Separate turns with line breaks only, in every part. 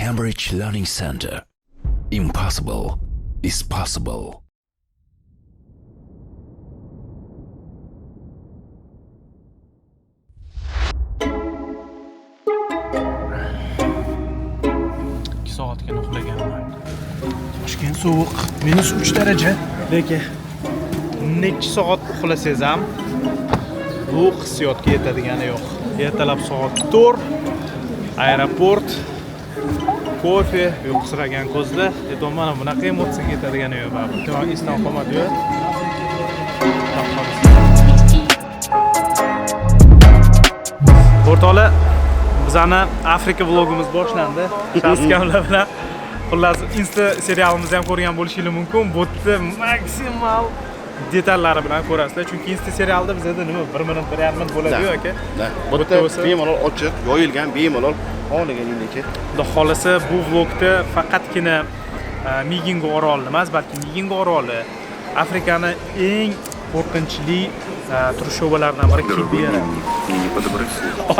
Cambridge Learning Center. Impossible is possible.
2 soatgina uxlaganman. Toshkent sovuq, -3 daraja. Lekin necha soat uxlasangiz ham bu hissiyotga yetadigani yo'q. Ertalab soat 4, aeroport, kofe, uyqusiragan ko'zda. Aytyapman, mana bunaqa emotsiyaga yetadigani yo'q baribir. Tamam, esdan qolmadi-yu. Xudo xohlasa. O'rtoqlar, bizani Afrika vlogimiz boshlandi. Shaskamlar bilan. Xullas, Insta serialimizni ham ko'rgan bo'lishingiz mumkin. Bu yerda maksimal detallari bilan ko'rasizlar. Chunki Insta serialda bizada nima 1 minut, 1,5 minut bo'ladi-yu, aka.
Bu yerda
bo'lsa-
bemalol ochiq, yoyilgan, bemalol xohlaganingcha.
Xudo xohlasa, bu vlogda faqatgina Migingo oroli emas, balki Migingo oroli Afrikani eng qo'rqinchli trushobalaridan biri, Kibera.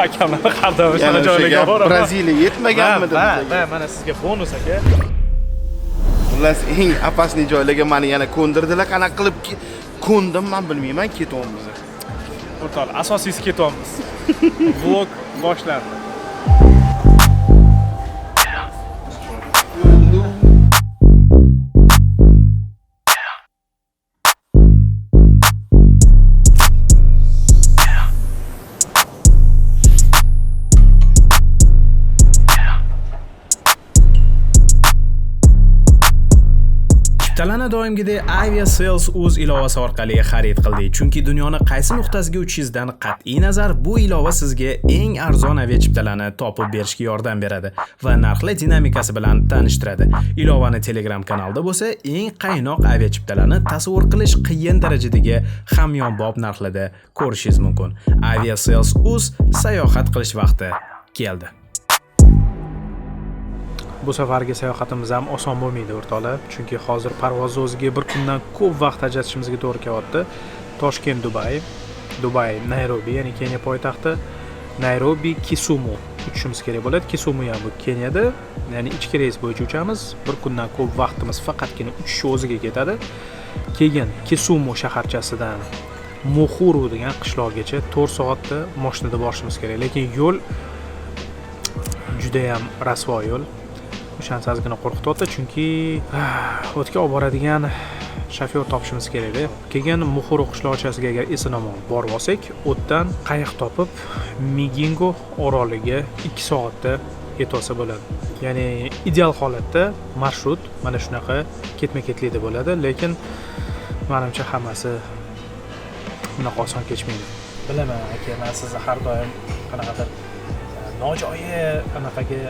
Akamlar har doim
Yana
shunaqa
o'sha
joylarga
gap,
boraman.
Braziliya yetmaganmidi
Va,
bizga?
va, mana sizga bonus, aka.
Xullas, eng опасный joylarga meni yana ko'ndirdilar. Qanaqa qilib ko'ndim, men bilmayman, ketyapmiz.
O'rtoqlar, asosiysi ketyapmiz. Vlog boshlandi. Chiptalarni doimgidek Aviasales uz ilovasi orqali xarid qildik. Chunki dunyoni qaysi nuqtasiga uchishingizdan qat'iy nazar bu ilova sizga eng arzon aviachiptalarni topib berishga yordam beradi va narxlar dinamikasi bilan tanishtiradi. Ilovani Telegram kanalida bo'lsa eng qaynoq aviachiptalarni tasavvur qilish qiyin darajadagi hamyonbop narxlarda ko'rishingiz mumkin. Aviasales uz, sayohat qilish vaqti keldi. Bu safargi sayohatimiz ham oson bo'lmaydi, o'rtoqlar, chunki hozir parvoz o'ziga bir kundan ko'p vaqt ajratishimizga to'g'ri kelyapti. Toshkent Dubay, Dubay Nayrobi, ya'ni Keniya poytaxti, Nayrobi Kisumu uchishimiz kerak bo'ladi. Kisumu ham bu Keniyada, ya'ni ichki reys bo'yicha uchamiz. Bir kundan ko'p vaqtimiz faqatgina uchish o'ziga ketadi. Keyin Kisumu shaharchasidan Muxuru degan qishloqgacha 4 soatda mashinada borishimiz kerak. Lekin yo'l juda ham rasvo yo'l. O'shanisi ozgina qo'rqityapti, chunki o'tga olib boradigan shofyor topishimiz kerakda. Keyin Muxuru qishloqchasiga agar eson omon borib olsak, o'tdan qayiq topib Migingo oroliga 2 soatda yetib olsa bo'ladi. Ya'ni ideal holatda marshrut mana shunaqa ketma-ketlikda bo'ladi, lekin menimcha hammasi bunaqa oson kechmaydi. Bilaman, aka, men sizni har doim qanaqadir nojo'ya anaqaga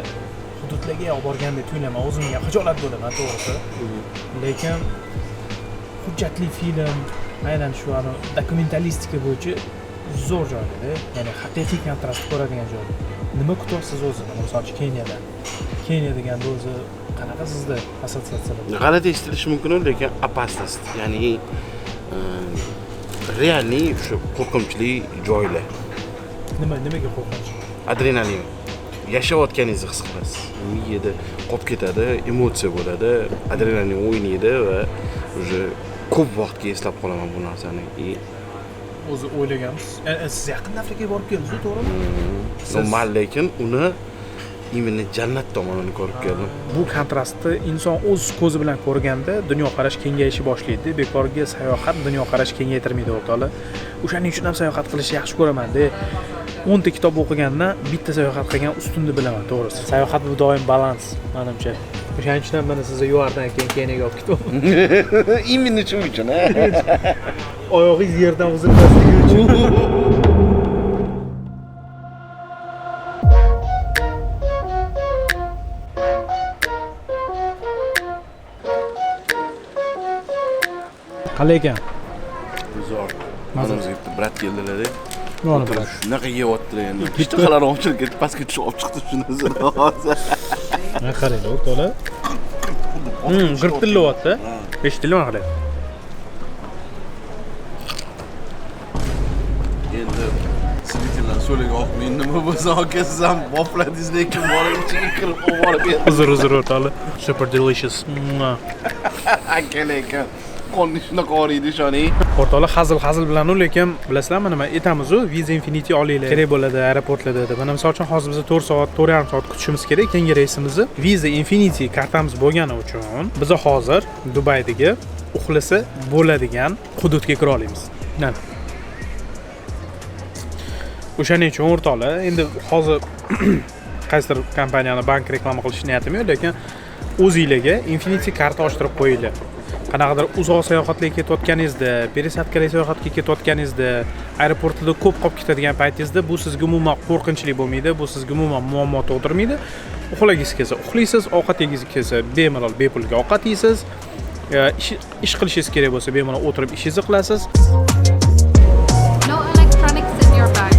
hududlarga olib borgandek tuyulaman, o'zimga xijolat bo'laman, to'g'risi. Lekin hujjatli film, aynan shu dokumentalistika bo'yicha zo'r joylarda, ya'ni haqiqiy kontrastni ko'radigan joy. Nima kutyapsiz o'zi, mana misol uchun Keniyadan? Keniya deganda o'zi qanaqa sizda assotsiatsiyalar?
G'alati eshitilishi mumkin, lekin опасность, ya'ni реальный o'sha qo'rqinchli joylar.
Nimaga qo'rqinch?
Adrenalin. Yashayotganingizni his qilasiz. Miyada qolib ketadi, emotsiya bo'ladi, adrenalin o'ynaydi va уже ko'p vaqtga eslab qolaman bu narsani. И
o'zi o'ylaganmiz. Siz yaqinda Afrikaga borib keldingiz, to'g'rimi?
Man lekin uni именно jannat tomonini ko'rib keldim.
Bu kontrastni inson o'z ko'zi bilan ko'rganda dunyoqarash kengayishi boshlaydi. Bekorga sayohat dunyoqarash kengaytirmaydi, o'rtoqlar. O'shaning uchun ham sayohat qilishni yaxshi ko'raman-da. 10 ta kitob o'qigandan bitta sayohat qilgan ustun deb bilaman, to'g'risi. Sayohat bu doim balans, menimcha. O'shaning uchun ham mana sizni URdan keyin Keniyaga olib ketyapman.
Именно shu uchun, ha.
Oyog'ingiz yerdan uzilmasligi uchun. Qalay ekan?
Zo'r.
Mazza.
Mana bizga bitta брат keldilar.
Noni
O'tirib
bilan.
shunaqa yeyaptilar endi. Ishtahalari ochilib ketdi, pastga tushib olib chiqdi shuni hozir.
Mana qaranglar, o'rtoqlar. G'irtillayapti. Eshitdinglar, mana qarang.
Endi свидетель lar Stoliga oqmang, nima bo'lsa aka, siz ham bopladingiz, lekin borib ichiga kirib olib borib berdi.
Uzr, uzr, o'rtoqlar. Super delicious. Mua.
Aka, lekin qo'lni shunaqa og'riydi, ishoning.
O'rtoqlar, hazil hazil bilan u, lekin bilasizlarmi nima aytamiz-u, Visa Infinity olinglar, kerak bo'ladi aeroportlarda deb. Mana misol uchun hozir biz 4 soat, 4,5 soat kutishimiz kerak keyingi reysimizni. Visa Infinity kartamiz bo'lgani uchun biz hozir Dubaydagi uxlasa bo'ladigan hududga kira olamiz. Mana. O'shaning uchun o'rtoqlar, endi hozir qaysidir kompaniyani bank reklama qilish niyatim yo'q, lekin o'zinglarga Infinity karta ochtirib qo'yinglar. Qanaqadir uzoq sayohatlarga ketayotganingizda, пересадка li sayohatga ketayotganingizda, aeroportlarda ko'p qolib ketadigan paytingizda bu sizga umuman qo'rqinchli bo'lmaydi, bu sizga umuman muammo tug'dirmaydi. Uxlagingiz kelsa uxlaysiz, ovqat yegingiz kelsa bemalol bepulga ovqat yeysiz. Ish qilishingiz kerak bo'lsa bemalol o'tirib ishingizni qilasiz.
No electronics in your bag.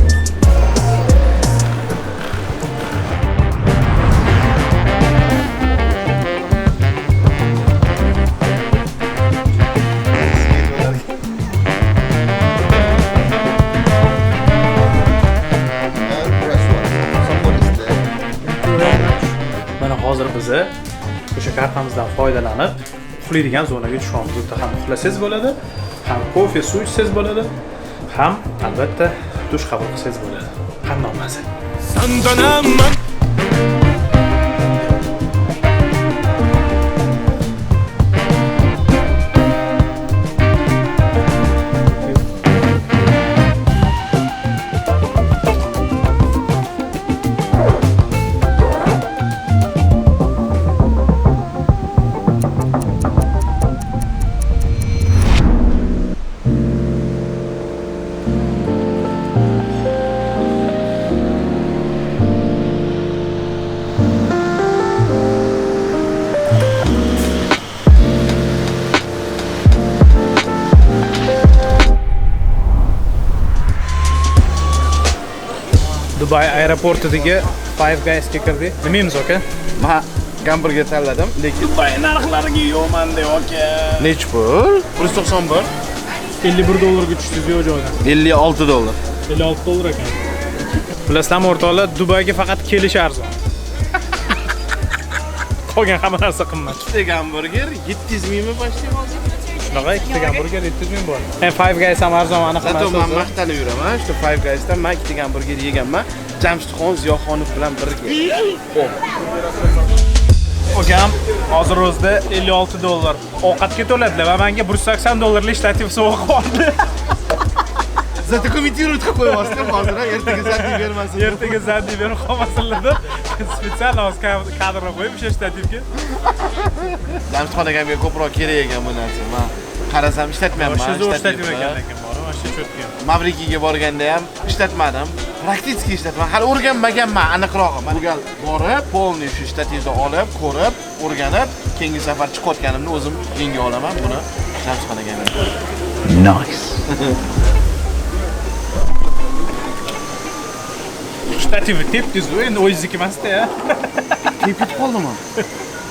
And press one. Somebody's there.
Mana hozir biza o'sha kartamizdan foydalanib uxlaydigan zonaga tushyapmiz. U yerda ham uxlasangiz bo'ladi, ham kofe, suv ichsangiz bo'ladi, ham albatta dush qabul qilsangiz bo'ladi. Qanday maza? Dubay aeroportidagi Five Guys'ga kirdik. Nima yeymiz aka?
Men gamburger tanladim, lekin
Dubay narxlariga yo'qman de aka.
Nechi pul? 191.
51 dollarga tushdingiz yo'q joydan.
56 dollar.
56 dollar ekan. Bilasizlarmi o'rtoqlar, Dubayga faqat kelish arzon. Qolgan hamma narsa qimmat.
Ikkita gamburger 700 mingmi почти hozir?
Shunaqa ikkita gamburger 700 ming bo'ladi. Five Guys ham arzon, anaqa
Zato
narsa
men
o'zi.
maqtanib yuraman, shu Five Guys'dan men ikkita gamburger yeganman. Jamshidxon Ziyoxonov bilan birga.
Ukam hozir o'zida 56 dollar ovqatga to'ladilar va menga 180 dollarlik shtativ sovg'a qildi.
Задокументировать qilib qo'yyapsiz hozir, ha, ertaga zadniy bermasin.
Ertaga zadniy berib qolmasinlar deb специально hozir kadrni qo'yib o'sha shtativga.
Jamshidxon akamga ko'proq kerak ekan bu narsa. Men qarasam ishlatmayapman.
O'sha zo'r shtativ
ishlatmayapman.
ekan lekin bor, o'sha cho'tga.
Mavrikiga borganda ham ishlatmadim. Praktически ishlatmadim. Hali o'rganmaganman aniqrog'i. Men gal borib, полный shu shtativni olib, ko'rib, o'rganib, keyingi safar chiqayotganimda o'zim yenga olaman buni Jamshidxon akamga.
Nice.
Shtativi tepdingiz-ku, endi o'zingizniki emas-da ya.
Tepib ketib qoldimi?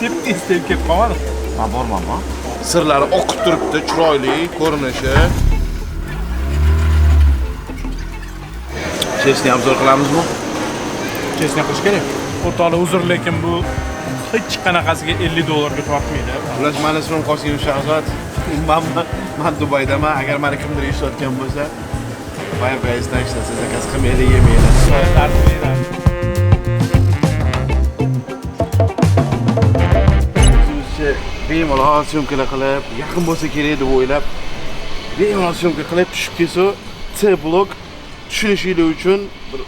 Tepdingiz, tepib ketib qolmadi.
Men bormanmi? Sirlari oqib turibdi, chiroyli ko'rinishi. Chesni obzor qilamizmi?
Chesni qilish kerak. O'rtoqlar, uzr, lekin bu hech qanaqasiga 50 dollarga tortmaydi.
Xullas, mani ismim Qosim Shahzod. Men Dubaydaman. Agar meni kimdir eshitayotgan bo'lsa, Five Guys'dan hech narsa zakaz qilmaydi, yemaydi. O'zimizcha bemalol syomkalar qilib, yaqin bo'lsa kerak deb o'ylab, bemalol syomka qilib tushib kelsa, C blok tushunishinglar uchun bir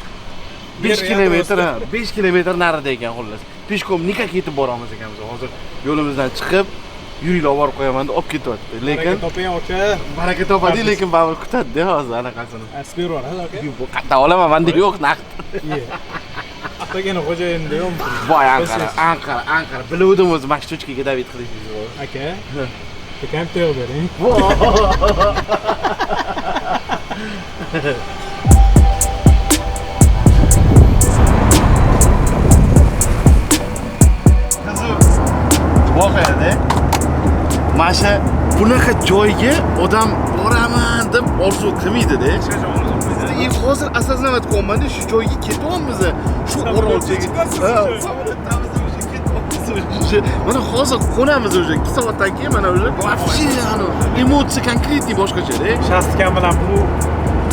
5 kilometr, ha, 5 kilometr narida ekan xullas. Peshkom nikak yetib boramiz ekanmiz. Hozir yo'limizdan chiqib, yuringlar olib borib qo'yaman deb olib ketyapti. Lekin
Baraka toping aka.
Baraka topadi, lekin baribir kutadi-da hozir anaqasini.
Asib berib yuborasiz aka.
Bu qayerdan olaman? Menda yo'q naqd.
Atagini xo'jayinda yo'qmi?
Voy Anqara, Anqara, Anqara. Biluvdim o'zi mana shu tochkaga David qilishingizni.
Aka. Akam to'g'ri bering.
Voqeada mana shu bunaqa joyga odam boraman deb orzu qilmaydi-da. И hozir осознавать qilyapmanda, shu joyga ketyapmiz, shu orolchaga. Ha, samolyotdamiz, уже ketyapmiz уже. Mana hozir qo'namiz уже, 2 soatdan keyin mana уже вообще emotsiya конкретный boshqachada.
Shastikam bilan bu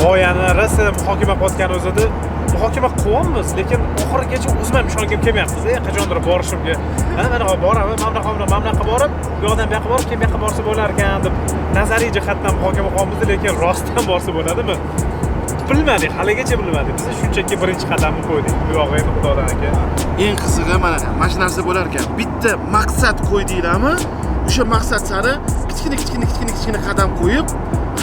g'oyani rosa muhokama qilayotgan o'zida muhokama qilyapmiz, lekin oxirigacha o'zim ham ishongim kelmayapti. Qachondir borishimga. Mana mana boraman, mana bunaqa, mana bunaqa borib, bu yoqdan bu yoqqa borib, keyin bu yoqqa borsa bo'lar ekan deb nazariy jihatdan muhokama qilyapmiz, lekin rostdan borsa bo'ladimi? Bilmadik, haligacha bilmadik. Biz shunchaki birinchi qadamni qo'ydik. Bu yog'i endi Xudodan aka.
Eng qizig'i mana shu narsa bo'lar ekan. Bitta maqsad qo'ydinglarmi, o'sha maqsad sari kichkina kichkina kichkina kichkina qadam qo'yib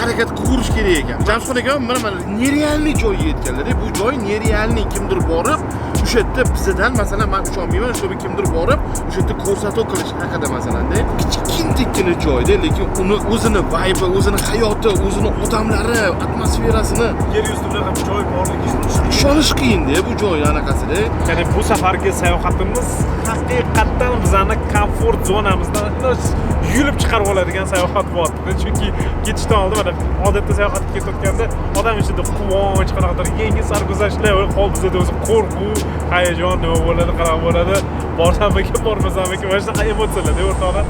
harakat qilib kerak ekan. Jamshid aka mana нереальный joyga yetganlar. Bu joy нереальный, kimdir borib o'sha yerda bizadan, masalan, men ucholmayman, o'sha yerga kimdir borib o'sha yerda ko'rsatuv qilish haqida masalanda kichkintekgina joyda, lekin uni o'zini vibe, o'zini hayoti, o'zini odamlari, atmosferasini
Yer yuzida bunaqa joy borligi
ishonish qiyinda bu joy anaqasida.
Ya'ni bu safargi sayohatimiz haqiqatdan bizani komfort zonamizdan yulib chiqarib oladigan sayohat bo'lyapti. Chunki ketishdan oldin mana odatda sayohatga ketayotganda odam ichida quvonch, qanaqadir yangi sarguzashtlar, hop bizada o'zi qo'rquv, hayajon, nima bo'ladi, qanaqa bo'ladi, borsammikin, bormasammikin, mana shunaqa emotsiyalar o'rtoqlar.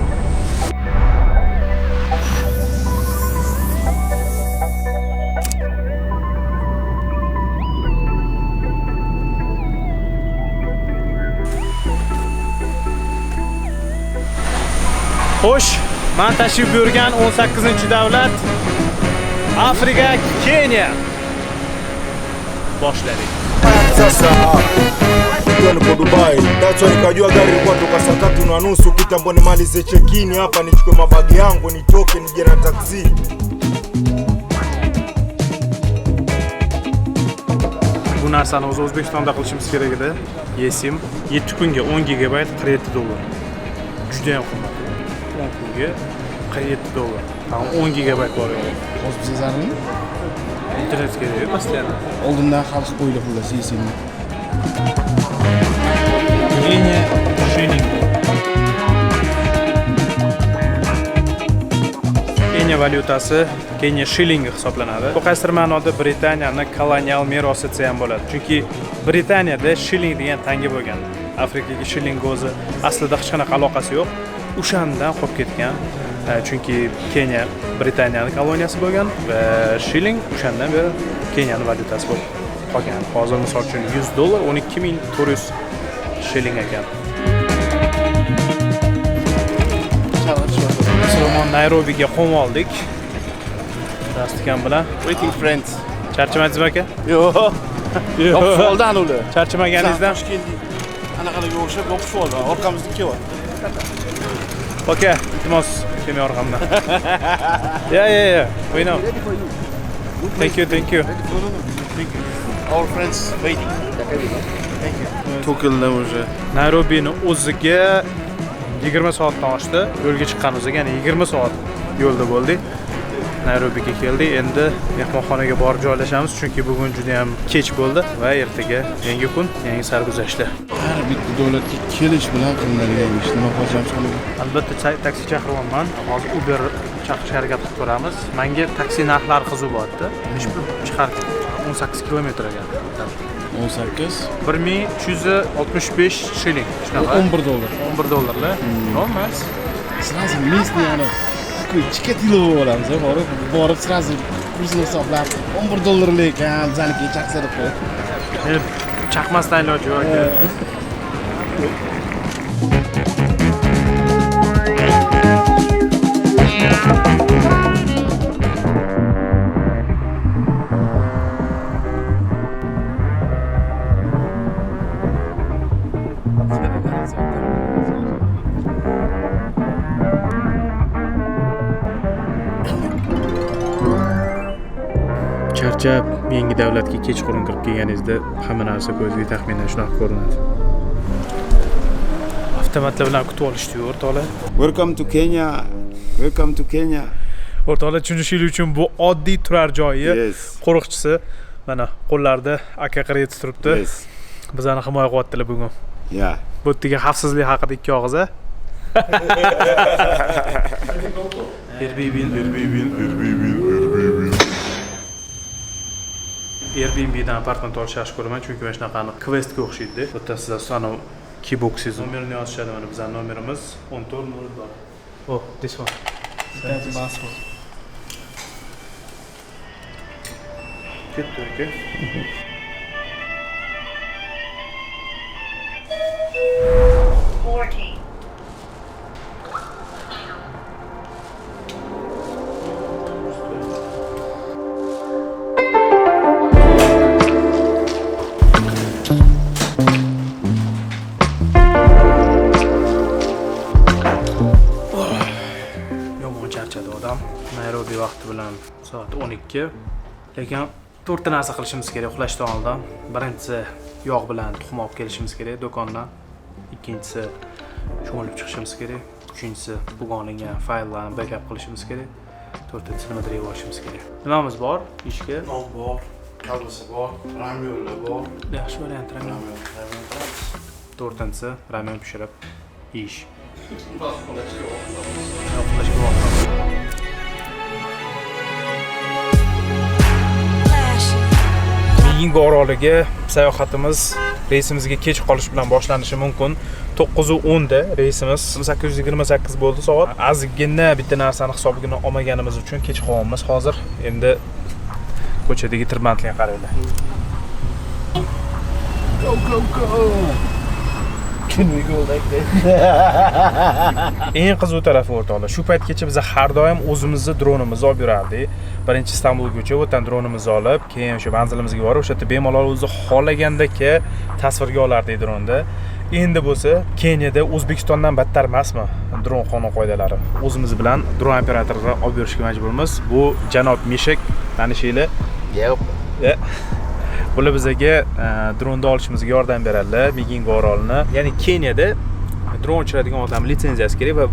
Xo'sh, men tashrif buyurgan 18-davlat Afrika, Keniya. Boshladik.
Sasa nikiwa nipo Dubai, that's why nikajua gari ilikuwa toka saa 3:30 kitambo nimalize check-in hapa nichukue mabagi yangu nitoke nije na taksi.
Bu narsani o'zi O'zbekistonda qilishimiz kerak edi. eSIM 7 kunga 10 gigabayt $47. Juda ham qimmat. 10 kunga $47. Tamam 10 gigabayt bor yo'q.
Hozir bizga zarurmi?
Internet kerak, постоянно.
Oldindan hal qilib qo'yinglar xullas eSIMni.
Keniya shilling. Keniya valyutasi Keniya shillingi hisoblanadi. Bu qaysidir ma'noda Britaniyani kolonial merosi desa ham bo'ladi. Chunki Britaniyada shilling degan tanga bo'lgan. Afrikaga shilling o'zi aslida hech qanaqa aloqasi yo'q. O'shandan qolib ketgan. Chunki Keniya Britaniyani koloniyasi bo'lgan va shilling o'shandan beri Keniyani valyutasi bo'lib qolgan. Hozir misol uchun $100 12 400 shilling ekan. Musulmon Nayrobiga qo'nib oldik. Dastikan bilan.
Waiting friends.
Charchamadingizmi aka?
Yo'q. Yopishib oldi ana ular.
Charchamaganingizdan?
Toshkentlik anaqalarga o'xshab yopishib oldi. Orqamizda kelyapti.
Aka, iltimos, kelmay orqamdan. Yeah. We know. Thank you, thank you.
Our friends waiting. Thank you. To'kildim уже.
Nayrobini o'ziga 20 soatdan oshdi. Yo'lga chiqqanimizga, ya'ni 20 soat yo'lda bo'ldik. Nayrobiga keldik. Endi mehmonxonaga borib joylashamiz, chunki bugun juda ham kech bo'ldi va ertaga yangi kun, yangi sarguzashtlar.
Har bitta davlatga kelish bilan qilinadigan ish. Nima qilsam?
Albatta taksi chaqiryapman. Hozir Uber chaqirishga harakat qilib ko'ramiz. Menga taksi narxlari qiziq bo'lyapti. Necha pul chiqar? 18 kilometr ekan.
18
1365 shilling. Shunaqa.
11 dollar.
11 dollarlar. Emas.
Сразу местный ana такой Chikatilo bo'lib olamiz, borib, borib сразу kursini hisoblab 11 dollarlik ekan, bizaniki chaqsa deb qo'yib.
Chaqmasdan iloji yo'q aka. Charchab yangi davlatga kechqurun kirib kelganingizda hamma narsa ko'zga taxminan shunaqa ko'rinadi. Avtomatlar bilan kutib olishdi o'rtoqlar.
Welcome to Kenya. Welcome to Kenya.
O'rtoqlar, tushunishingiz uchun bu oddiy turar joyi qo'riqchisi mana qo'llarida AK-47 turibdi. Bizani himoya qilyaptilar bugun. Bu yerdagi xavfsizlik haqida ikki og'iz a. Airbnb, Airbnb, Airbnb. Airbnbdan apartment olishni yaxshi ko'raman, chunki mana shunaqa questga o'xshaydi. Bu yerda siz anavi keyboxingiz nomerini yozishadi. Mana bizning nomerimiz 1401. Oh, this one.
That's passport.
Ketdi aka.
Yomon charchadi odam. Nairobi vaqti bilan soat 12. Lekin to'rtta narsa qilishimiz kerak uxlashdan oldin. Birinchisi yog' bilan tuxum olib kelishimiz kerak do'kondan. Ikkinchisi cho'milib chiqishimiz kerak. Uchinchisi bugun olingan fayllarni backup qilishimiz kerak. To'rtinchisi nimadir yeb olishimiz kerak. Nimamiz bor ishga?
Non bor, kolbasa bor, ramyonlar bor.
Yaxshi variant ramyon.
Ramyon, ramyon qilamiz.
To'rtinchisi ramyon pishirib yeyish. Uxlashga vaqt. Migingo oroliga sayohatimiz reysimizga kech qolish bilan boshlanishi mumkin. 9:10 da reysimiz 8:28 bo'ldi soat. Ozgina bitta narsani hisobiga olmaganimiz uchun kech qolyapmiz hozir. Endi ko'chadagi tirbandlikka qaranglar.
Go go go. Can we go like this?
Eng qiziq tarafi o'rtoqlar, shu paytgacha biz har doim o'zimizni dronimizni olib yurardik. Birinchi Istanbulgacha o'tdan dronimizni olib, keyin o'sha manzilimizga borib, o'sha yerda bemalol o'zi xohlagandek tasvirga olardik dronda. Endi bo'lsa, Keniyada O'zbekistondan battar emasmi dron qonun qoidalari? O'zimiz bilan dron operatorini olib yurishga majburmiz. Bu janob Mishek, tanishinglar.
Yo'q.
Bular bizaga dronda olishimizga yordam beradilar, Migingo orolini. Ya'ni Keniyada dron uchiradigan odam litsenziyasi kerak va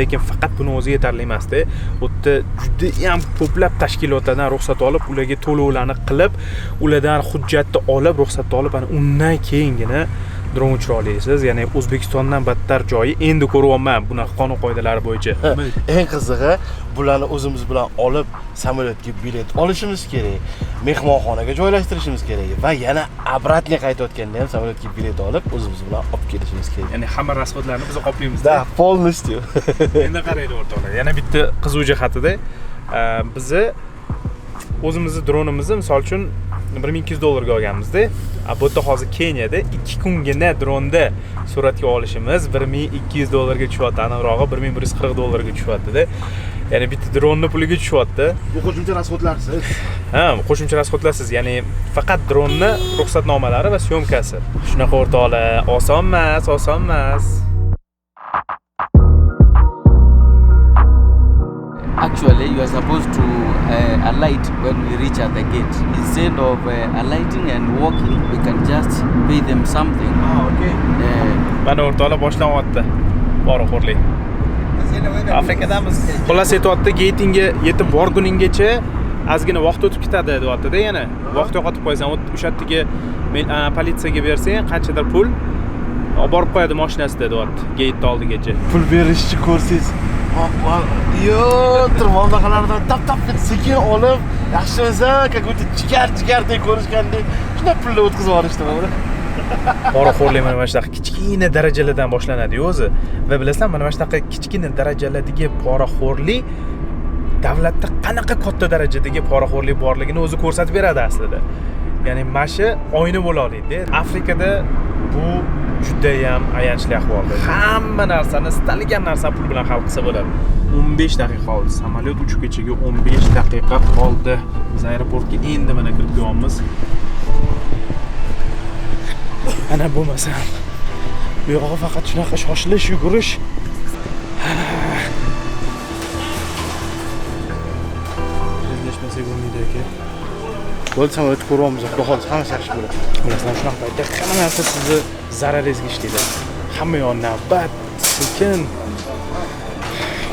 lekin faqat buni o'zi yetarli emasda. U yerda juda ham ko'plab tashkilotlardan ruxsat olib, ularga to'lovlarni qilib, ulardan hujjatni olib, ruxsatni olib, ana undan keyingina dron uchira olasiz. Ya'ni O'zbekistondan battar joyi endi ko'ryapman bunaqa qonun qoidalari bo'yicha.
Eng qizig'i, bularni o'zimiz bilan olib samolyotga bilet olishimiz kerak, mehmonxonaga joylashtirishimiz kerak va yana обратно qaytayotganda ham samolyotga bilet olib o'zimiz bilan olib kelishimiz kerak.
Ya'ni hamma rasxodlarni biz qoplaymiz.
Да, полностью.
Endi qaraylik o'rtoqlar. Yana bitta qiziq jihatida, bizni o'zimizni dronimizni misol uchun $1200 dollarga olganmizda. Bu yerda hozir Keniyada 2 kungina dronda suratga olishimiz $1200 dollarga tushyapti, aniqrog'i $1140 dollarga tushyapti-da. Ya'ni bitta dronni puliga tushyapti.
Bu qo'shimcha rasxodlarsiz.
Ha, qo'shimcha rasxodlarsiz, ya'ni faqat dronni ruxsatnomalari va syomkasi. Shunaqa o'rtoqlar, oson emas, oson emas.
Actually, you are supposed to alight when we reach at the gate. Instead of alighting and walking, we can just pay them something.
Ah, okay.
Mana o'rtoqlar boshlanyapti. Poraxo'rlik. Afrikadamiz. Xullas aytyapti, gatingga yetib borguninggacha ozgina vaqt o'tib ketadi deyapti-da yana. Vaqt yo'qotib qo'yasan. O'sha yerdagi politsiyaga bersang qanchadir pul olib borib qo'yadi mashinasida deyapti, gate oldigacha.
Pul berishni ko'rsangiz, yo, tirmondahalardan tap-tap sekin olib, yaxshimisan, как будто jigar-jigardek ko'rishgandek, shunday pulni o'tkazib yuborishdi mana.
Poraxo'rlik mana shunaqa kichkina darajalardan boshlanadi-yu o'zi. Va bilasizlar, mana shunaqa kichkina darajalardagi poraxo'rlik davlatda qanaqa katta darajadagi poraxo'rlik borligini o'zi ko'rsatib beradi aslida. Ya'ni mana shu oyna bo'la oladi-da. Afrikada bu juda ham ayanchli ahvolda. Hamma narsani, istalgan narsani pul bilan hal qilsa bo'ladi. 15 daqiqa qoldi. Samolyot uchib ketishiga 15 daqiqa qoldi. Biz aeroportga endi mana kirib kelyapmiz. Ana bo'lmasa bu yog'i faqat shunaqa shoshilish, yugurish. Tezlashmasak bo'lmaydi aka.
Bo'ldi, samolyotni ko'ryapmiz, xudo xohlasa hammasi yaxshi bo'ladi.
Bilasizlar, shunaqa paytda hamma narsa sizni zararingizga ishlaydi. Hamma yoq navbat, sekin.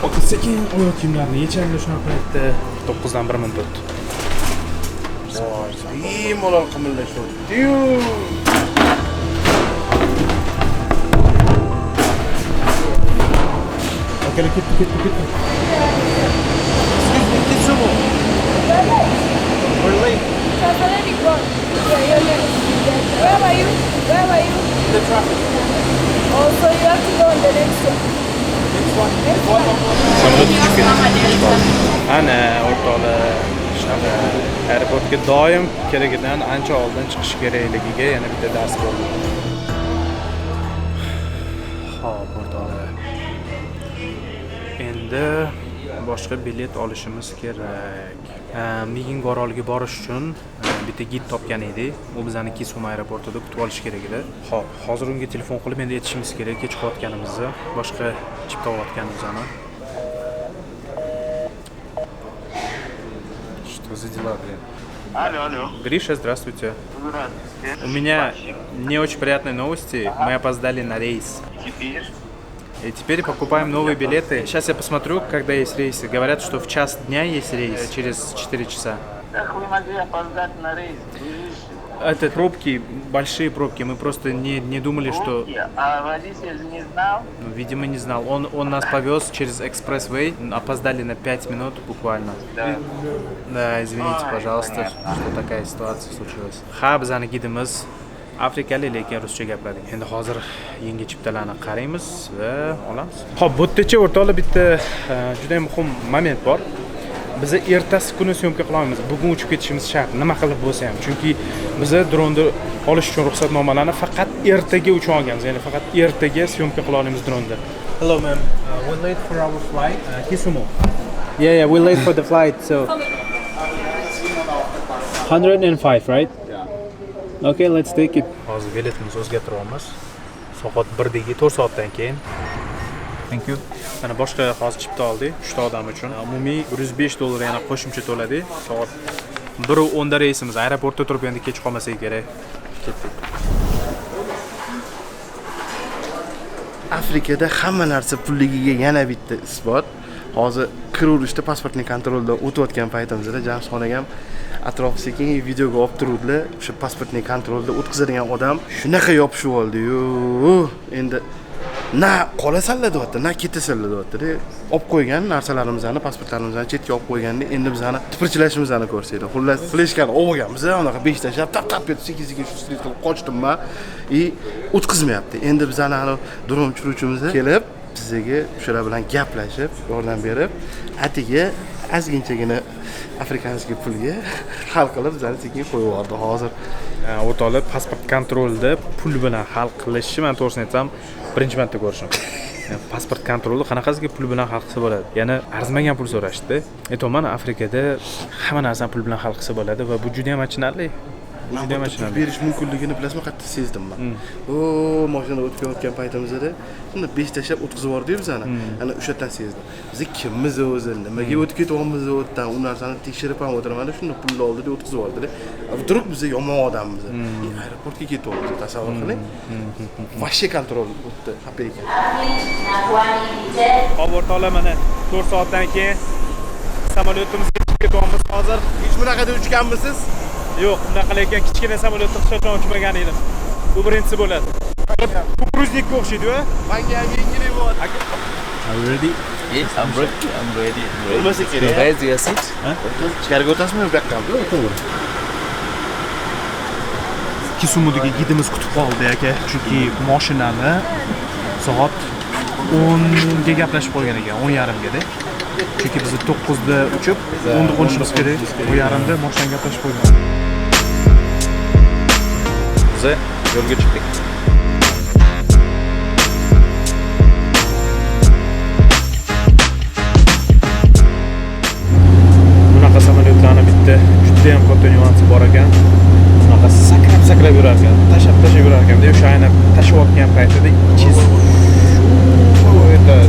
Ota sekin oyoq kiyimlarini yechadi shunaqa paytda. 9dan 1 minut o'tdi.
Voy, bemalol qimillashyapti-yu.
Akalar ketdi, ketdi, ketdi.
Excuse me, Kisumu. We're late.
one. Yeah, your name. Where were you? Where were you?
The traffic.
Oh, so you have to go on the next one.
Next one.
Next one.
Samolyot uchib ketdi. Ana, o'rtoqlar, shunaqa aeroportga doim keragidan ancha oldin chiqish kerakligiga yana bitta dars bo'ldi. Xo'p, o'rtoqlar. Endi boshqa bilet olishimiz kerak. Migingo oroliga borish uchun bitta gid topgan edik. U bizani Kisumu aeroportida kutib olish kerak edi. Xo'p, hozir unga telefon qilib endi aytishimiz kerak kech qolayotganimizni, boshqa chipta olayotganimizni. Что за дела, блин?
Алло, алло.
Гриша, здравствуйте.
Здравствуйте.
У меня не очень приятные новости. Мы опоздали на рейс.
Теперь?
И теперь покупаем новые билеты. Сейчас я посмотрю, когда есть рейсы. Говорят, что в час дня есть рейс, через 4 часа.
Как вы могли опоздать на рейс, дружище?
Это пробки, большие пробки. Мы просто не думали, что...
Пробки? А водитель не знал?
Ну, видимо, не знал. Он нас повез через экспресс-вей. Опоздали на 5 минут буквально.
Да.
Да, извините,
Ой,
пожалуйста,
понятно.
что такая ситуация случилась. Ha, bizani gidimiz afrikalik, lekin ruscha gapiradi. Endi hozir yangi chiptalarni qaraymiz va olamiz. Xo'p, bu yerdacha o'rtoqlar bitta juda muhim moment bor. Biz ertasi kuni syomka qila olmaymiz. Bugun uchib ketishimiz shart, nima qilib bo'lsa ham. Chunki biz dronni olish uchun ruxsatnomalarni faqat ertaga uchun olganmiz. Ya'ni faqat ertaga syomka qila olamiz dronni. Hello ma'am. We're late for our flight. Kisumu. Yeah, we're late for the flight, so 105, right? Yeah. Okay, let's take it. Hozir biletimizni o'zgartiryapmiz. Soat 1dagi 4 soatdan keyin. Thank you. Mana boshqa hozir chipta oldik, 3 ta odam uchun. Umumiy $105 yana qo'shimcha to'ladik. Soat 1:10 da reysimiz. Aeroportda turib endi kech qolmasak kerak. Ketdik.
Afrikada hamma narsa pulligiga yana bitta isbot. Hozir kiraverishda pasportni kontroldan o'tayotgan paytimizda Jamshidxon akam atrof sekin videoga olib turuvdilar. O'sha pasportni kontrolda o'tkazadigan odam shunaqa yopishib oldi-yu, endi na qolasanlar deyapti, na ketasanlar deyapti-da. Olib qo'ygan narsalarimizni, pasportlarimizni chetga olib qo'yganda endi bizani tipirchilashimizni ko'rsanglar. Xullas, fleshkani olib olganmiz, unaqa 5 tashlab tap-tap etib sekin-sekin shu street qilib qochdim man. I o'tkazmayapti. Endi bizani hali dron uchiruvchimiz kelib bizga o'shalar bilan gaplashib, yordam berib, atigi ozginchagina afrikanskiy pulga hal qilib bizani sekin qo'yib yubordi hozir.
O'rtoqlar, pasport kontrolda pul bilan hal qilishni men to'g'risini aytsam birinchi marta ko'rishim. Pasport kontroli qanaqasiga pul bilan hal qilsa bo'ladi? Ya'ni arzimagan pul so'rashdi. Aytyapman, Afrikada hamma narsani pul bilan hal qilsa bo'ladi va bu juda ham achinarli.
Man
Juda ham
bu
achinarli.
berish mumkinligini bilasizmi, qayerda sezdim man. O, mashinada o'tib ketayotgan paytimizda shunda 5 tashlab o'tkazib yubordi-yu bizani. Ana o'sha yerdan sezdim. Biz kimmiz o'zi, nimaga o'tib ketyapmiz u yerdan, u narsani tekshirib ham o'tirmadi, shunda pulni oldi-da o'tkazib yubordi-da. Вдруг biz yomon odammiz. Aeroportga ketyapmiz, tasavvur qiling. Вообще kontrol o'tdi, xafa ekan.
Hop, o'rtoqlar, mana 4 soatdan keyin samolyotimizga chiqib ketyapmiz hozir.
Hech bunaqada uchganmisiz?
Yo'q, bunaqa lekin kichkina samolyotda hech qachon uchmagan edim. Bu birinchisi bo'ladi. Kukuruznikka o'xshaydi-ku.
Menga ham yengillik bo'ladi.
Are you ready?
Yes, I'm ready. I'm ready. I'm ready.
Bo'lmasa kerak.
Where's your seat?
Ichkariga o'tasizmi bu yoqqami?
To'g'ri.
Kisumudagi gidimiz kutib qoldi aka, chunki mashinani soat 10 ga gaplashib qolgan ekan, 10:30 ga-da. Chunki biz 9 da uchib, 10 da qo'nishimiz kerak. 10:30 da mashinani gaplashib qo'ygan.
Biz yo'lga chiqdik.
Bunaqa samolyotlarni bitta juda ham katta nyuansi bor ekan. Bunaqa sakrab-sakrab yurar ekan, tashlab-tashlab yurar ekan. O'sha aynan tashlayotgan paytida ichingiz shu etadi.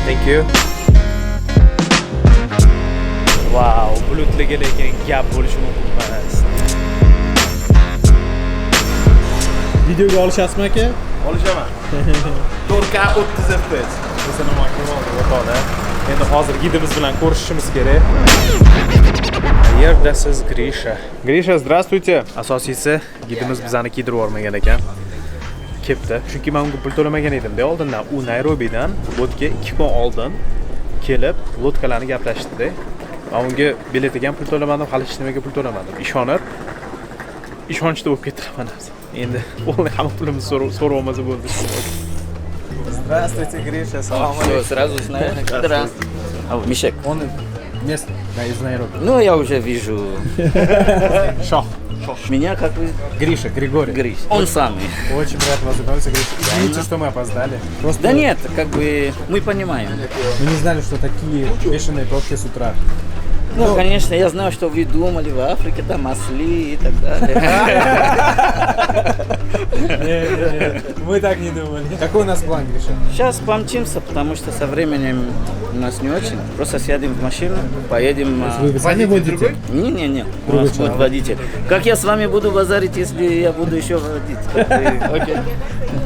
Thank you. Wow, bulutlarga lekin gap bo'lishi mumkin emas. Videoga olishasizmi aka?
Olishaman. 4K 30 FPS.
Endi hozir gidimiz bilan ko'rishishimiz kerak. Qayerdasiz, Grisha? Grisha, здравствуйте. Asosiysi, gidimiz bizani kiydirib yubormagan ekan. Kelibdi. Chunki men unga pul to'lamagan edim-da oldindan. U Nayrobidan лодка ga 2 kun oldin kelib, лодка larni gaplashdi-da. Men unga biletiga ham pul to'lamadim, hali hech nimaga pul to'lamadim. Ishonib, ishonchda bo'lib ketdi hamma narsa. Endi полный hamma pulimizni so'rab olmasa bo'ldi.
Здравствуйте, Гриша. Салам.
Все, сразу знаешь. Здравствуйте. Мишек.
Он местный, да, из Найроби.
Ну, я уже вижу.
Шох.
Меня как вы?
Гриша, Григорий.
Гриш. Он самый.
Очень приятно вас знакомиться, Гриша. Извините, что мы опоздали. Просто
Да нет, как бы мы понимаем.
Мы не знали, что такие бешеные пробки с утра.
Ну, конечно, я знаю, что вы думали в Африке, там осли и так далее.
Не, мы так не думали. Какой у нас план, Гриша?
Сейчас помчимся, потому что со временем у нас не очень. Просто сядем в машину, поедем.
Вы сами водите?
Не-не-не, у нас будет водитель. Как я с вами буду базарить, если я буду еще водить? Окей.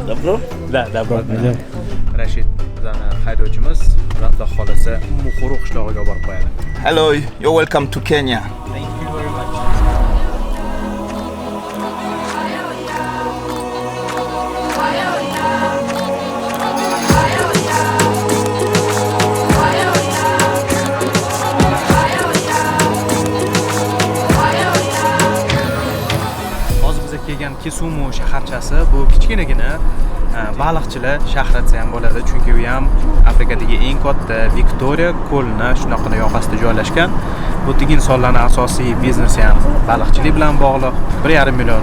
Добро?
Да, добро. Rashid bizani haydovchimiz, xudo xohlasa, Muxuru qishlog'iga borib qo'yadi.
Hello, you're welcome to Kenya.
Thank you very much. Hozir biza kelgan Kisumu shaharchasi bu kichkinagina baliqchilar shahri desa ham bo'ladi, chunki u ham Afrikadagi eng katta Viktoriya ko'lini shunaqana yoqasida joylashgan. Bu yerdagi insonlarning asosiy biznesi ham baliqchilik bilan bog'liq. 1,5 million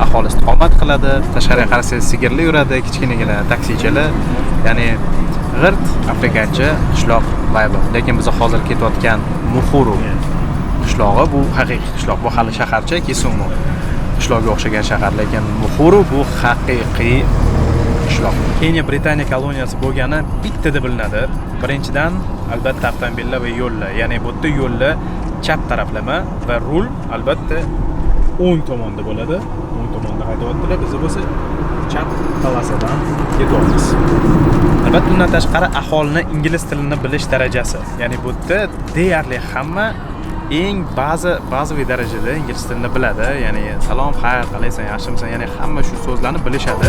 aholi istiqomat qiladi. Tashqariga qarasangiz sigirlar yuradi, kichkinagina taksichilar, ya'ni g'irt afrikancha qishloq vibe. Lekin biz hozir ketayotgan Muxuru qishlog'i bu haqiqiy qishloq, bu hali shaharcha Kisumu qishlog'iga o'xshagan shahar, lekin Muxuru bu haqiqiy qishloq. Keniya Britaniya koloniyasi bo'lgani bittada bilinadi. Birinchidan, albatta avtomobillar va yo'llar, ya'ni bu yerda yo'llar chap taraflama va rul albatta o'ng tomonda bo'ladi. O'ng tomonda haydayaptilar, biz bo'lsa chap polosadan ketyapmiz. Albatta undan tashqari aholini ingliz tilini bilish darajasi, ya'ni bu yerda deyarli hamma eng bazaviy darajada ingliz tilini biladi, ya'ni salom, xayr, qalaysan, yaxshimisan, ya'ni hamma shu so'zlarni bilishadi.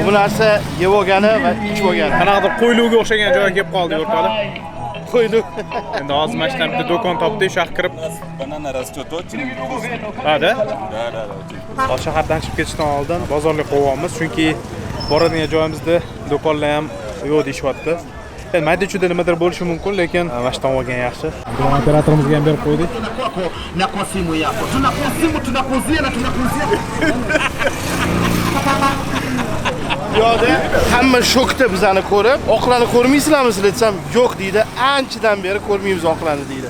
Bu narsa yeb olgani va ichib olgani.
Qanaqadir qo'ylovga o'xshagan joyga kelib qoldik o'rtoqlar.
Qo'yluv.
Endi hozir mana shu bitta do'kon topdik, shu yoqqa kirib.
Banana растет очень.
Ha, da?
Да, да, да, очень.
Hozir shahardan chiqib ketishdan oldin bozorlik qo'yamiz, chunki boradigan joyimizda do'konlar ham yo'q deyishyapti. Endi mayda-chuyda nimadir bo'lishi mumkin, lekin mana shu olgan yaxshi.
Dron operatorimizga ham berib qo'ydik.
Na kwa simu yako. Tunakusimu, tunakuzia na tunakuzia.
Yo'da hamma shokda bizani ko'rib, oqlarni ko'rmaysizlarmi sizlar desam, yo'q deydi. Anchadan beri ko'rmaymiz oqlarni deydi.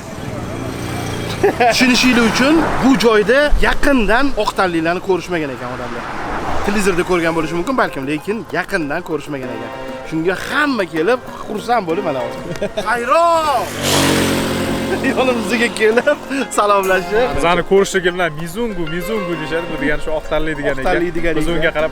Tushunishinglar uchun bu joyda yaqindan oq tanlilarni ko'rishmagan ekan odamlar. Televizorda ko'rgan bo'lishi mumkin balkim, lekin yaqindan ko'rishmagan ekan. Shunga hamma kelib xursand bo'lib mana hozir. Hayron! Yonimizga kelib salomlashib,
bizani ko'rishligi bilan mizungu, mizungu deyishadi. Bu degani shu oq tanli degani ekan. Biz unga qarab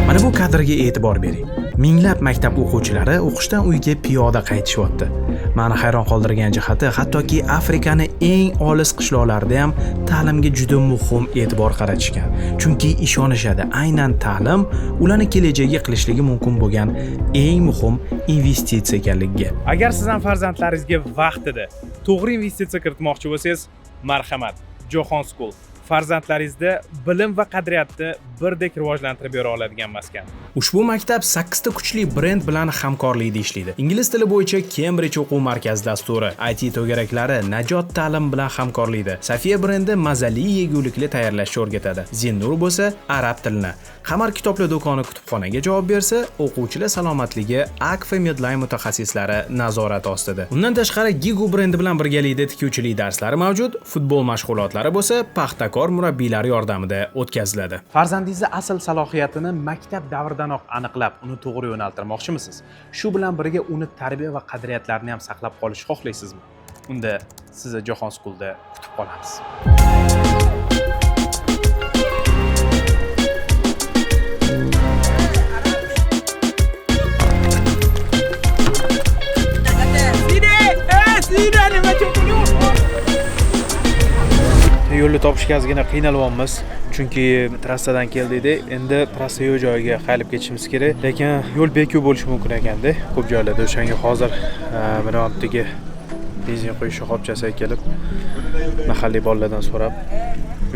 Mana bu kadrga e'tibor bering. Minglab maktab o'quvchilari o'qishdan uyga piyoda qaytishyapti. Meni hayron qoldirgan jihati, hattoki Afrikani eng olis qishloqlarida ham ta'limga juda muhim e'tibor qaratishgan. Chunki ishonishadi, aynan ta'lim ularni kelajagiga qilishligi mumkin bo'lgan eng muhim investitsiya ekanligiga. Agar siz ham farzandlaringizga vaqtida to'g'ri investitsiya kiritmoqchi bo'lsangiz, marhamat, Johon School. Farzandlaringizda bilim va qadriyatni birdek rivojlantirib bera oladigan maskan. Ushbu maktab 8 ta kuchli brend bilan hamkorlikda ishlaydi. Ingliz tili bo'yicha Cambridge o'quv markazi dasturi, IT to'garaklari Najot ta'lim bilan hamkorlikda. Safiya brendi mazali yegulikli tayyorlashni o'rgatadi. Zinnur bo'lsa arab tilini. Qamar kitoblar do'koni kutubxonaga javob bersa, o'quvchilar salomatligi Akfa Medline mutaxassislari nazorati ostida. Undan tashqari Gigu brendi bilan birgalikda tikuvchilik darslari mavjud, futbol mashg'ulotlari bo'lsa Paxtakor murabbiylari yordamida o'tkaziladi. Farzandingizni asl salohiyatini maktab davridanoq aniqlab, uni to'g'ri yo'naltirmoqchimisiz? Shu bilan birga uni tarbiya va qadriyatlarini ham saqlab qolishni xohlaysizmi? Unda sizni Jahon School'da kutib qolamiz. Yo'lni topishga ozgina qiynalyapmiz, chunki trassadan keldik-da, endi trassa yo'q joyiga qayilib ketishimiz kerak, lekin yo'l bekuv bo'lishi mumkin ekanda ko'p joylarda. O'shanga hozir mana bu yerdagi benzin quyish shoxobchasiga kelib mahalliy bolalardan so'rab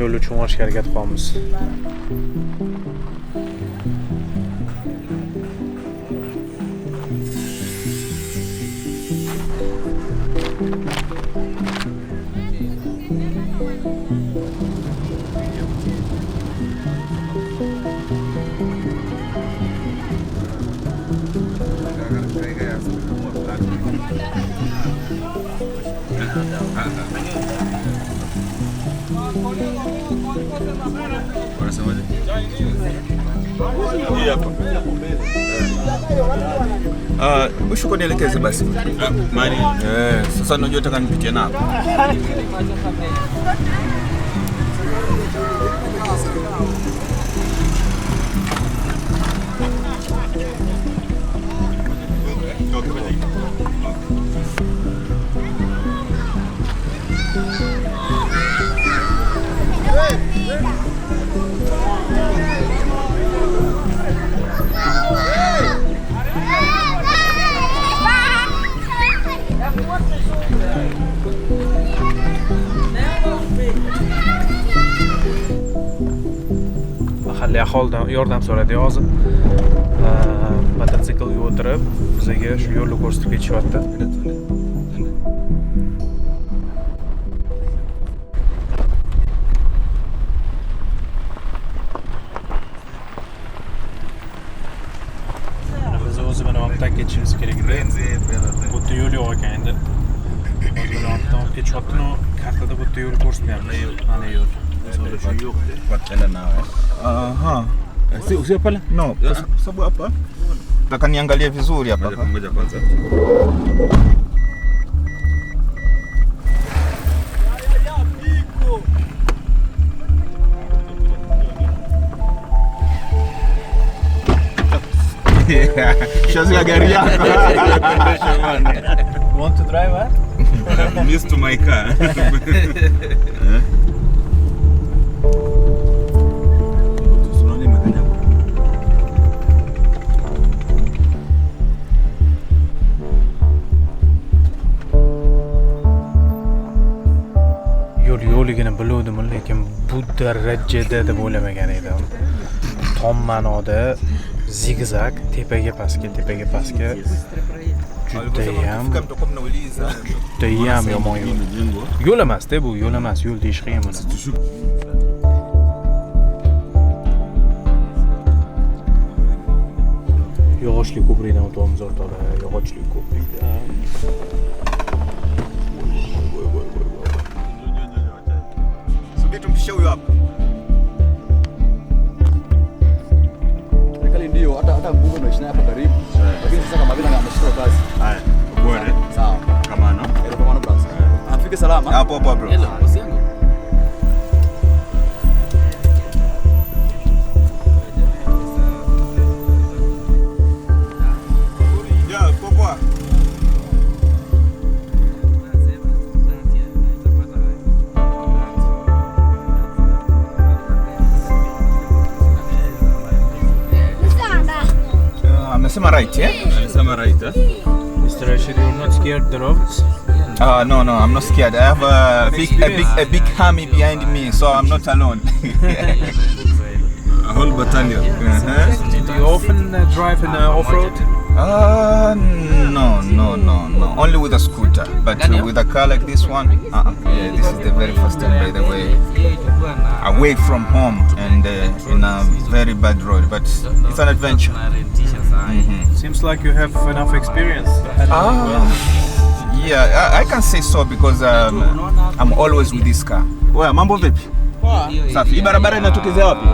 yo'lni tushunishga harakat qilyapmiz.
Ushuko nielekeze basi. Mani. Sasa unajua nataka nipitie nako.
Mahalliy aholidan yordam so'radi hozir. Mototsiklga o'tirib bizga shu yo'lni ko'rsatib ketishyapti. Biz o'zi mana bu yerdan ketishimiz kerak edi. Bu yerda yo'l yo'q ekan endi. Hozir mana bu yerdan olib ketishyapti, no kartada bu yerda yo'l ko'rsatmayapti. Mana yo'l.
Aha. Sio pale? No, kwa sababu hapa nataka niangalie vizuri hapa. Ngoja kwanza. Shazia gari yako.
You want to drive, huh?
I'm used to my car.
Yo'lligini biluvdim, lekin bu darajada deb o'ylamagan edim. Tom ma'noda zigzag, tepaga pastga, tepaga pastga. Judayam yomon yo'l. Yo'l emas-da bu, yo'l emas, yo'l deyish qiyin buni. Yog'ochli ko'prikdan o'tyapmiz o'rtoqlar, yog'ochli ko'prikdan.
Tumpishe huyo hapa.
Serikali ndio hata mbunge ndio hapa karibu. Lakini sasa kama vile ameshika kazi.
Haya. Bora.
Sawa.
Kama no.
Hello kama no brother. Afike salama.
Hapo hapo bro.
Hello, bosi yangu.
Ya, poa. Amesema right, eh? Amesema right, eh?
Mr. Rashid, you're not scared the roads?
No, I'm not scared. I have a big army behind me, so I'm not alone. Whole battalion.
Do you often drive in off-road?
No. Only with a scooter, but with a car like this one, yeah, this is the very first time, by the way, away from home and in a very bad road, but it's an adventure.
Seems like you have enough experience.
Yeah, I can say so because I'm always with this car. Wewe mambo vipi? Safi. Hii barabara inatokezea wapi?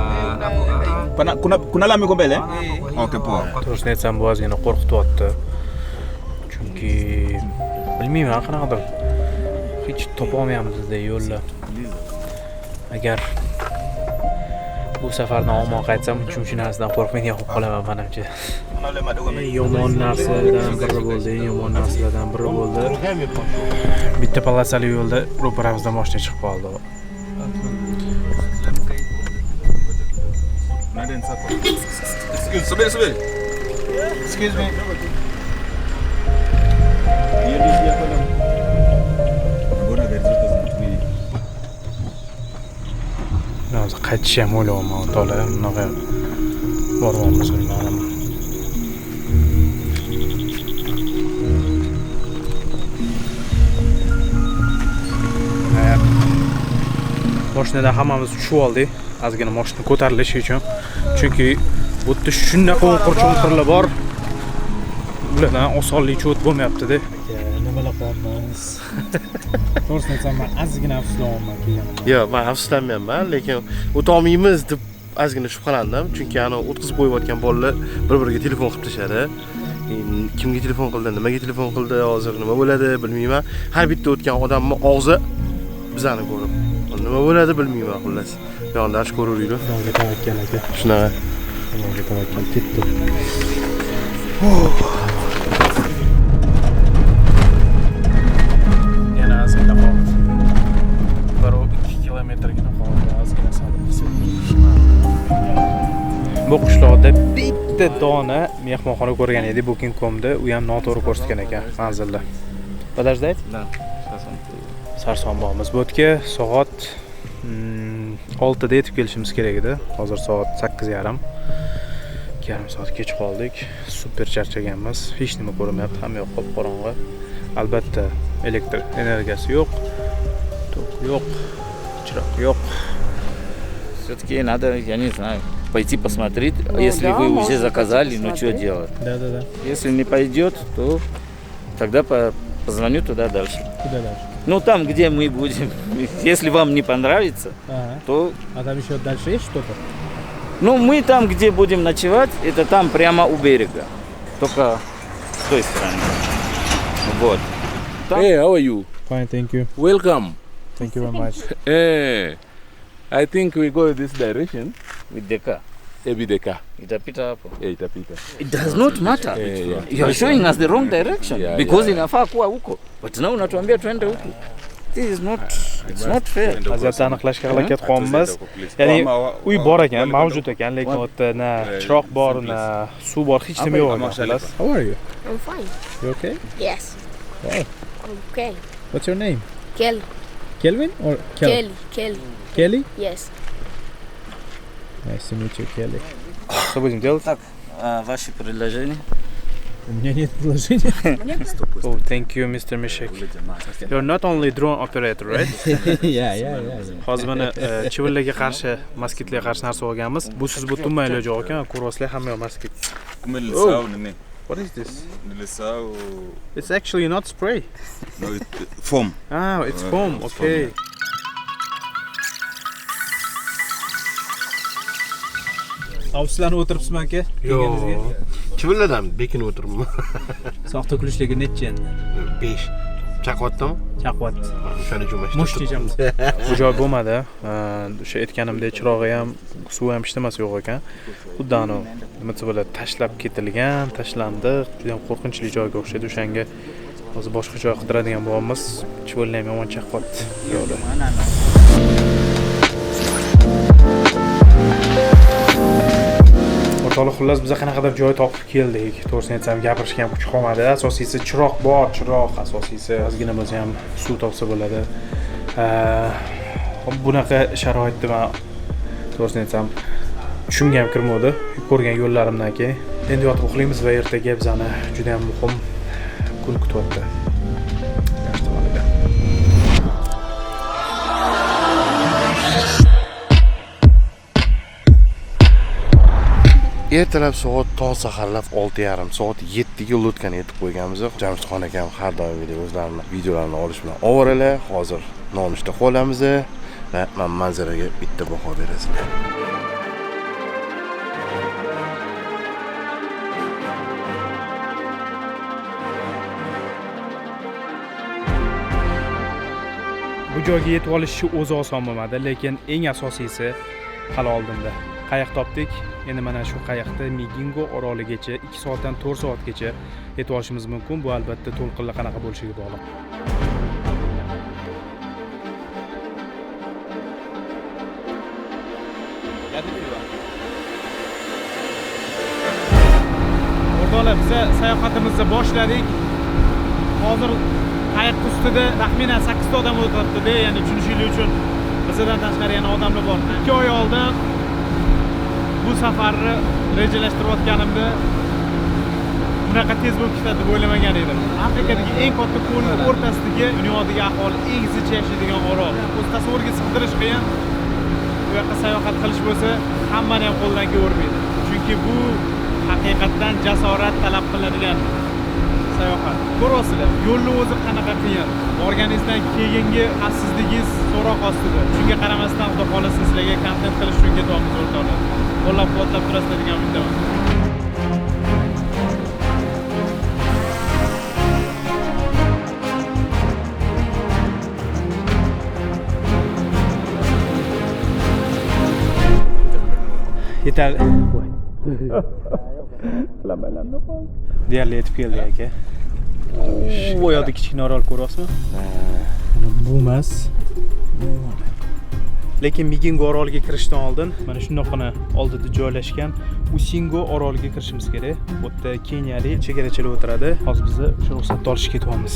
Pana, kuna lami huko mbele? Okay, poa.
To'g'risini aytsam, bu ozgina qo'rqityapti. Chunki bilmayman, qanaqadir hech topa olmayapmiz yo'lni. Agar bu safardan omon qaytsam, uchinchi narsadan qo'rqmaydigan bo'lib qolaman menimcha. Eng yomon narsalardan biri bo'ldi, eng yomon narsalardan biri bo'ldi. Bitta polosali yo'lda ro'paramizdan mashina chiqib qoldi.
Excuse, subiri, subiri. Excuse me. Mbona gari zote zinatumia?
Hozir qaytishni ham o'ylayapman, o'rtoqlar. Bunaqa boryapmiz, bilmadim. Mashinadan hammamiz tushib oldik, ozgina mashina ko'tarilishi uchun. Chunki bu yerda shunaqa o'nqir-cho'nqirlar bor. Ulardan osonlikcha o'tib bo'lmayapti-da. Nimalar qilyapmiz? To'g'risini aytsam, men ozgina afsuslanmayman kelganimdan.
Yo'q, men afsuslanmayman, lekin o'ta olmaymiz deb ozgina shubhalandim, chunki ana o'tkazib qo'yayotgan bolalar bir-biriga telefon qilib tashadi. Kimga telefon qildi, nimaga telefon qildi, hozir nima bo'ladi bilmayman. Har bitta o'tgan odamning og'zi bizani ko'rib, nima bo'ladi bilmayman xullas. Yondash ko'raveringlar.
Xudoga tavakkal aka.
Shunaqa.
Xudoga tavakkal ketdi. Yana ozgina qoldi. 1-2 kilometrgina qoldi, ozgina sabr qilsak. Bu qishloqda bitta dona mehmonxona ko'rgan edik Booking.comda, u ham noto'g'ri ko'rsatgan ekan manzilni. Подождать?
Да.
Sarsonboqmiz. Bu yerga soat 6 da yetib kelishimiz kerak edi. Hozir soat 8:30. 2,5 soat kech qoldik. Super charchaganmiz. Hech nima ko'rinmayapti, hamma yoq qop-qorong'i. Albatta elektr energiyasi yo'q, tok yo'q, chiroq yo'q.
Все-таки надо, я не знаю, пойти посмотреть.
Ну,
если
да,
вы уже заказали, ну что делать?
Да.
Если не пойдет, то тогда позвоню туда дальше.
Куда дальше?
Ну там, где мы будем. Если вам не понравится, то...
А там еще дальше есть что-то?
Ну мы там, где будем ночевать, это там прямо у берега. Только с той стороны. Вот. Там...
Hey, how are you?
Fine, thank you.
Welcome.
Thank you very much.
Hey, I think we go this direction.
With the car.
With the car.
Itapita hapo.
Yeah, itapita.
It does not matter.
Yeah.
You are showing us the wrong direction.
Yeah,
because
yeah.
inafaa kuwa huko. But now unatuambia tuende huku. This is not, it's not fair.
Vaziyatni aniqlashga harakat qilyapmiz. Ya'ni uy bor ekan, mavjud ekan, lekin u yerda na chiroq bor, na suv bor, hech nima yo'q ekan. Xullas. How are you?
I'm fine.
You okay?
Yes.
Wow.
Okay.
What's your name?
Kelly.
Kelvin or Kelly?
Kelly. Kelly.
Kelly?
Yes.
Nice to meet you, Kelly. Что будем делать?
Так, ваши предложения?
У меня нет предложения. Oh, thank you, Mr. Mishek. You're not only drone operator, right?
Yeah.
Hozir mana chivinlarga qarshi, moskitlarga qarshi narsa olganmiz. Busiz butunmay iloji yo'q ekan, ko'rasizlar hamma yoq moskit. What is this? It's actually not spray.
No, it's foam.
Ah, it's foam. Okay. Afsuslanib o'tiribsizmi aka?
Yo'q. Chivinlardan bekinib o'tiribman.
Soxta kulishligi necha endi?
5. Chaqyaptimi?
Chaqyapti.
O'shaning uchun mana
Musht yeyamiz.
Bu joy bo'lmadi. O'sha aytganimdek chirog'i ham, suvi ham ishlamasi yo'q ekan. Xuddi anavi nima desa bo'ladi, tashlab ketilgan, tashlandiq, juda ham qo'rqinchli joyga o'xshaydi. O'shanga hozir boshqa joy qidiradigan bo'lamiz. Chivinlar ham yomon chaqyapti. Yo'qda. O'rtoqlar, xullas biz qanaqadir joy topib keldik. To'g'risini aytsam, gapirishga ham kuch qolmadi. Asosiysi chiroq bor, chiroq asosiysi, ozgina bo'lsa ham suv topsa bo'ladi. Bunaqa sharoitda men to'g'risini aytsam Tushimga ham kirmadi ko'rgan yo'llarimdan keyin. Endi yotib uxlaymiz va ertaga bizani juda ham muhim kun kutyapti.
Ertalab soat tong saharlab 6:30, soat 7 ga lotkani yetib qo'yganmiz. Jamshidxon akam har doimgidek o'zlarini videolarini olish bilan ovoralar. Hozir nonushta qilamiz va men manzaraga bitta baho berasizlar.
Bu joyga yetib olish o'zi oson bo'lmadi, lekin eng asosiysi hali oldinda. Qayiq topdik. Endi mana shu qayiqda Migingo oroligacha 2 soatdan 4 soatgacha yetib olishimiz mumkin. Bu albatta to'lqinlar qanaqa bo'lishiga bog'liq. O'rtoqlar, biz sayohatimizni boshladik. Hozir qayiq ustida taxminan 8 ta odam o'tiribdi-da, ya'ni tushunishingiz uchun bizdan tashqari yana odamlar bor. 2 oy oldin bu safarni rejalashtirayotganimda bunaqa tez bo'lib ketadi deb o'ylamagan edim. Afrikadagi eng katta ko'lning o'rtasidagi dunyodagi aholi eng zich yashaydigan orol. O'z tasavvurga sig'dirish qiyin. Bu yoqqa sayohat qilish bo'lsa, hammani ham qo'ldan kelavermaydi. Chunki bu haqiqatdan jasorat talab qiladigan sayohat. Ko'rasizlar, yo'lning o'zi qanaqa qiyin. Borganingizdan keyingi xavfsizligingiz so'roq ostida. Shunga qaramasdan, Xudo xolasa sizlarga kontent qilish uchun ketyapmiz o'rtoqlar. Qo'llab-quvvatlab turasizlar degan umiddaman. Yetarli. Deyarli yetib keldik aka. Bu yoqda kichkina orol ko'ryapsizmi? Mana bu emas. Lekin Migingo oroliga kirishdan oldin mana shundoqqina oldida joylashgan Usingo oroliga kirishimiz kerak. Bu yerda keniyalik chegarachilar o'tiradi. Hozir biz o'sha ruxsatni olishga ketyapmiz.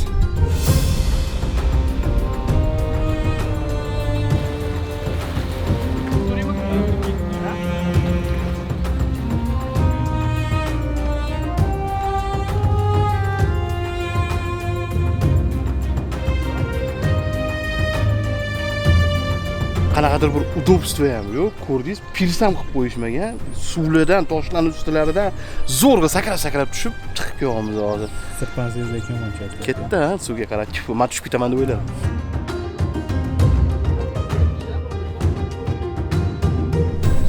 Qanaqadir bir udobство ham yo'q, ko'rdingiz, pirs ham qilib qo'yishmagan. Suvlardan, toshlarning ustilaridan zo'rg'a sakrab-sakrab tushib chiqib kelyapmiz hozir.
Sirpansangiz lekin uncha
ketdi, ha, suvga qarab chiqib, men tushib ketaman deb o'yladim.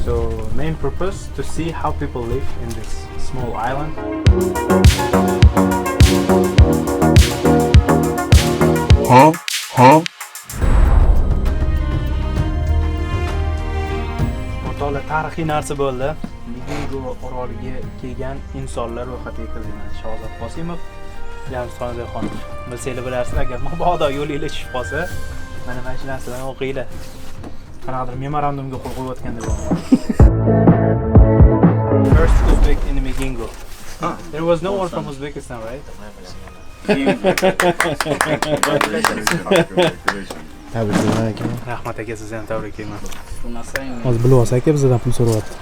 So, main purpose to see how people live in this small island.
Huh? Huh?
Tarixiy narsa bo'ldi. Migingo oroliga kelgan insonlar ro'yxatiga kirilgan. Shahzod Qosimov, Jamshidxon Zayxonov. Bilsanglar bilarsizlar, agar mabodo yo'linglar tushib qolsa, mana shu narsalarni o'qinglar. Qanaqadir memorandumga qo'l qo'yayotgandek bo'ldi. First Uzbek in Migingo. There was no one from Uzbekistan, right?
Tabriklayman aka.
Rahmat aka, sizni ham tabriklayman. Hozir bilib olsa aka bizdan pul so'rayapti.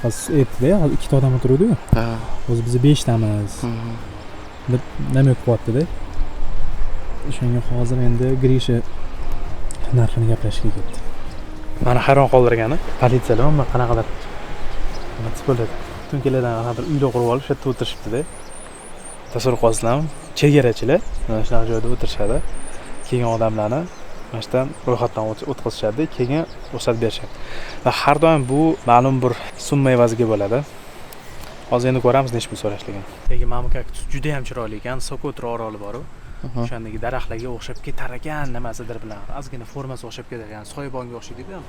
Hozir aytdi-da, hozir 2 ta odam o'tiruvdi-ku. Hozir biz 5 tamiz. Deb nima qilyapti-da. O'shanga hozir endi Grisha narxini gaplashishga ketdi. Meni hayron qoldirgani, politsiyalar mana qanaqadir nima bo'ladi. Tunkalardan qanaqadir uylar qurib olib, shu yerda o'tirishibdi-da. Tasavvur qilasizlarmi? Chegarachilar mana shunaqa joyda o'tirishadi. Kelgan odamlarni mana shu yerdan ro'yxatdan o'tkazishadi, keyin ruxsat berishadi. Va har doim bu ma'lum bir summa evaziga bo'ladi. Hozir endi ko'ramiz necha pul so'rashligini. Lekin mana bu kaktus juda ham chiroyli ekan, Sokotra oroli bor-u. O'shandagi daraxtlarga o'xshab ketar ekan, nimasidir bilan. Ozgina formasi o'xshab ketar ekan, soyabonga o'xshaydi-ku.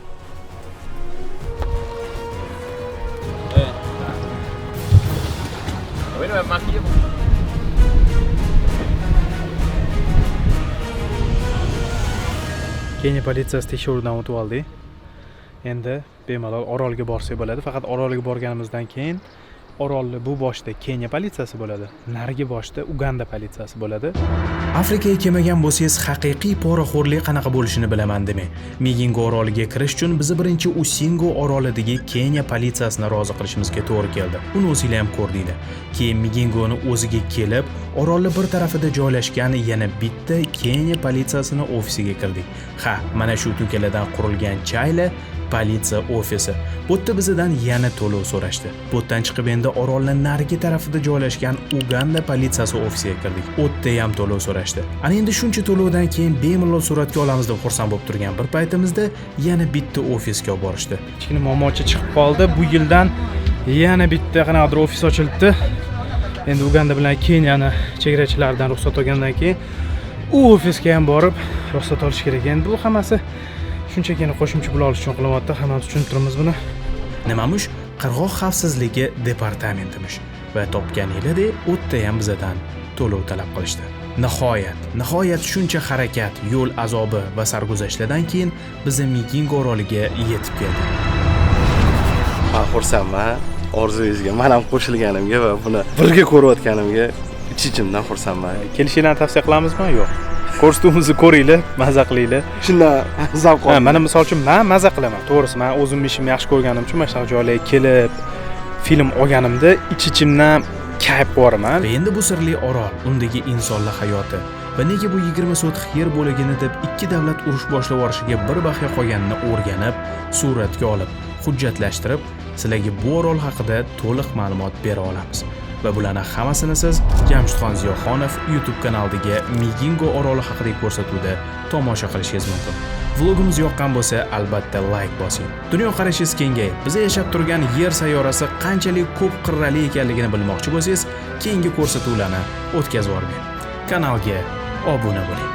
Keniya politsiyasi tekshiruvdan o'tib oldik. Endi bemalol orolga borsak bo'ladi. Faqat orolga borganimizdan keyin Orolni bu boshida Keniya politsiyasi bo'ladi, narigi boshida Uganda politsiyasi bo'ladi. Afrikaga kelmagan bo'lsangiz, haqiqiy poraxo'rlik qanaqa bo'lishini bilaman demang. Migingo oroliga kirish uchun biz birinchi Usingo orolidagi Keniya politsiyasini rozi qilishimizga to'g'ri keldi. Uni o'zinglar ham ko'rdinglar. Keyin Migingoni o'ziga kelib, orolni bir tarafida joylashgan yana bitta Keniya politsiyasini ofisiga kirdik. Ha, mana shu to'kalardan qurilgan chayla politsiya ofisi. Bu yerda bizdan yana to'lov so'rashdi. Bu yerdan chiqib endi orolning narigi tarafida joylashgan Uganda politsiyasi ofisiga kirdik. U yerda ham to'lov so'rashdi. Ana endi shuncha to'lovdan keyin bemalol suratga olamiz deb xursand bo'lib turgan bir paytimizda yana bitta ofisga olib borishdi. Kichkina muammocha chiqib qoldi. Bu yildan yana bitta qanaqadir ofis ochilibdi. Endi Uganda bilan Keniyani chegarachilaridan ruxsat olgandan keyin u ofisga ham borib ruxsat olish kerak. Endi bu hammasi shunchaki qo'shimcha pul olish uchun qilyapti. Hammamiz tushunib turibmiz buni. Nimamush? Qirg'oq xavfsizligi departamentimish. Va topganinglardek, u yerda ham bizadan to'lov talab qilishdi. Nihoyat shuncha harakat, yo'l azobi va sarguzashtlardan keyin biz Migingo oroliga yetib keldik.
Men xursandman. Orzuyingizga men ham qo'shilganimga va buni birga ko'rayotganimga ich-ichimdan xursandman.
Kelishinglarni tavsiya qilamizmi? Yo'q. Ko'rsatuvimizni ko'ringlar, maza qilinglar.
Shundan zavq oldim.
Mana misol uchun men maza qilaman. To'g'risi, men o'zimni ishimni yaxshi ko'rganim uchun mana shunaqa joylarga kelib film olganimda ich-ichimdan kayf qilaman. Endi bu sirli orol, undagi insonlar hayoti va nega bu 20 sotix yer bo'lagini deb ikki davlat urush boshlab yuborishiga bir baxya qolganini o'rganib, suratga olib, hujjatlashtirib, sizlarga bu orol haqida to'liq ma'lumot bera olamiz. Va bularni hammasini siz Jamshidxon Ziyoxonov YouTube kanalidagi Migingo oroli haqidagi ko'rsatuvda tomosha qilishingiz mumkin. Vlogimiz yoqqan bo'lsa, albatta like bosing. Dunyoqarashingiz kengayib, biz yashab turgan yer sayyorasi qanchalik ko'p qirrali ekanligini bilmoqchi bo'lsangiz, keyingi ko'rsatuvlarni o'tkazib yubormang. Kanalga obuna bo'ling.